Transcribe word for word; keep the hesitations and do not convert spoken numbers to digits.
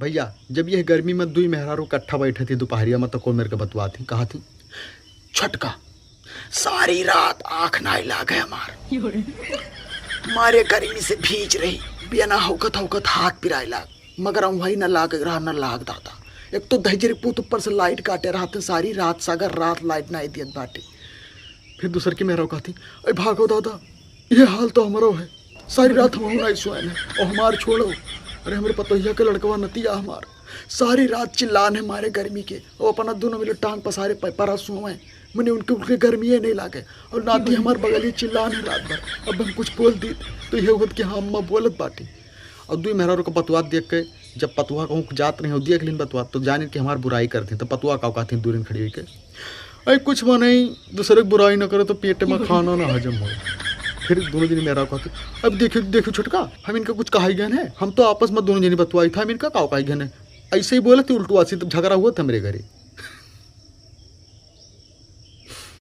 भइया, जब यह गर्मी में दुई मेहरारू इकट्ठा बैठे थी दुपहरिया में, तो कोमेर के बतुआत ही, कहा थी, "छोटका, सारी रात आँख नाई लागे हमार। मारे गर्मी से भीज रही, बियना हौकत हौकत हाथ पिराए लाग, मगर हम वही न लाग रहा, न लाग दादा। एक तो दहिजरी पूत ऊपर से लाइट काटे रहते, सारी रात सागर रात लाइट नाई दियत बाटे।" फिर दूसर की मेहरारू कहती, "ए भागो दादा, ये हाल तो हमरो है, सारी रात हम नाई सोए हैं, और हमार छोड़ो, अरे हमरे पतोहिया के लड़कवा नतिया हमार सारी रात चिल्लान है मारे गर्मी के, और अपना दोनों मिले टांग पसारे प-, परा सोए, मने उनके, उनके गर्मी ये नहीं लागे, और नाती हमार बगल ही चिल्लान है रात भर, अब हम कुछ बोल दी तो ये होत कि हाँ अम्मा बोलत बाटी।" और दुई मेहरारू का बतुआत देख के जब पतुआ कहूँ जात नहीं हो, देख लिन बतुआ, तो जानिन कि हमार बुराई करते हैं। तो पतुआ का कहते हैं दूरिन खड़ी होई के, "अरे कुछ बा नहीं, दूसरे की बुराई न करे तो पेट में खाना ना हजम हो।" फिर दोनों जनी मेहरारू कहते, "अब देखियो, देखियो छोटका, हम इनका कुछ कहा ही गए हैं, हम तो आपस में दोनों जनी बतुआई था, हम इनका का कहा ही गए हैं?" ऐसे ही बोलत ही उल्टू आसी, तब झगड़ा हुआ था मेरे घरे।